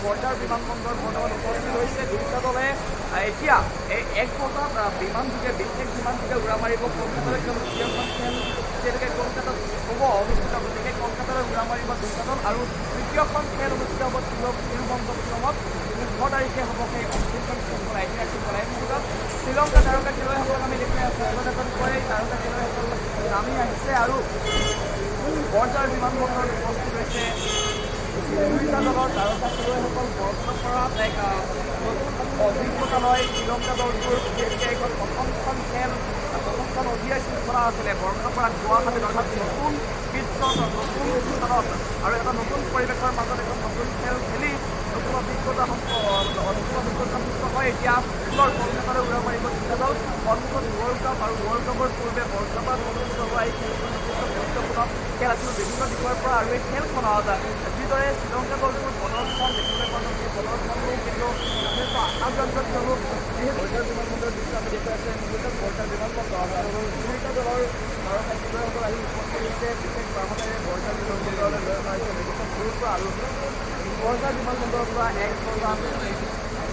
বৰঝাৰ বিমানবন্দৰত বৰ্তমান উপস্থিত হৈছে। দুয়োটা দলে এতিয়া এই 1 বজাত বিমানযোগে, বিশেষ বিমানযোগে উৰা মাৰিব কলকাতালৈ, কিয়নো তৃতীয়খন খেল যিহেতুকে কলকাতাত হ'ব অনুষ্ঠিত, গতিকে কলকাতালৈ উৰা মাৰিব দুয়োটা দল। আৰু তৃতীয়খন খেল অনুষ্ঠিত হ'ব তিৰুৱনন্তপুৰমত 15 তাৰিখে হ'ব সেই অন্তিমখন খেলখন, ঐতিহাসিক খেল। এই মুহূৰ্তত শ্ৰীলংকা তাৰকা খেলুৱৈসকলক আমি দেখুৱাই আছোঁ, এজন এজনকৈ তাৰকা খেলুৱৈসকল নামি আহিছে আৰু বৰঝাৰ বিমানবন্দৰত উপস্থিত হৈছে দুয়োটা দলৰ তাৰকা খেলুৱৈসকল। বৰ্ষাপাৰাত এক নতুন অভিজ্ঞতা লয় শ্ৰীলংকা দলটোৰ, যিহেতুকে এইখন প্ৰথমখন খেল, প্ৰথমখন অডিআই শৃংখলা আছিলে বৰ্ষাপাৰাত গুৱাহাটীত, অৰ্থাৎ নতুন পিটছত, নতুন স্থানত আৰু এটা নতুন পৰিৱেশৰ মাজত এখন নতুন খেল খেলি নতুন অভিজ্ঞতা হয়। এতিয়া পুনৰ কলকাতালৈ উৰা মাৰিব দুটা দল। সন্মুখত ৱৰ্ল্ড কাপ আৰু ৱৰ্ল্ড কাপৰ পূৰ্বে বৰ্ষাপাৰাত অনুষ্ঠিত হোৱা এই খেলখন যথেষ্ট গুৰুত্বপূৰ্ণ খেল আছিল বিভিন্ন দিশৰ পৰা। আৰু এই খেলখনত যিদৰে শ্ৰীলংকা দলটোৰ প্ৰদৰ্শন দেখিবলৈ পোৱা গৈছে, সেই প্ৰদৰ্শনো কিন্তু যথেষ্ট আশাব্যঞ্জক, কিয়নো যিহেতু বৰঝাৰ বিমানবন্দৰৰ দৃশ্য আমি দেখুৱাই আছোঁ এই মুহূৰ্তত। বৰঝাৰ বিমানবন্দৰত দুয়োটা দলৰ তাৰকা খেলুৱৈসকল আহি উপস্থিত হৈছে। বিশেষ বাহনেৰে বৰঝাৰ বিমানবন্দৰলৈ লৈ অহা হৈছে ৰেডিচন ব্লুৰ পৰা আৰু বৰঝাৰ বিমানবন্দৰৰ পৰা 1 বজাত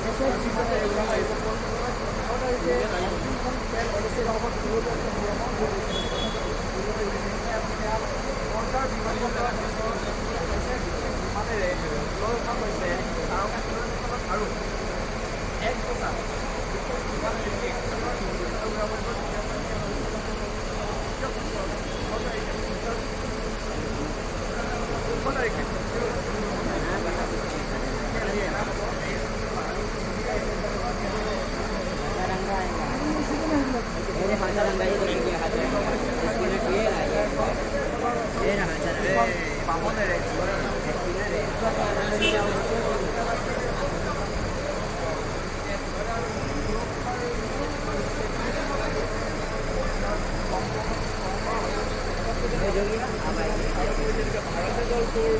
বিশেষ বিমানেৰে উৰা মাৰিব কলকাতালৈ। 15 তাৰিখে অন্তিমখন খেল অনুষ্ঠিত হ'ব তিৰুৱনন্তপুৰমত। বৰঝাৰ বিমানবন্দৰত হৈছে বিশেষ বিমানেৰে লৈ অহা হৈছে তাৰকা খেলুৱৈসকলক আৰু 1 বজাত বিশেষ বিমানেৰে উৰা মাৰিব। তৃতীয়খন খেল অনুষ্ঠিত হ'ব 15 তাৰিখে, 15 তাৰিখে বাহনেৰে ভাৰতীয় দলটোৰ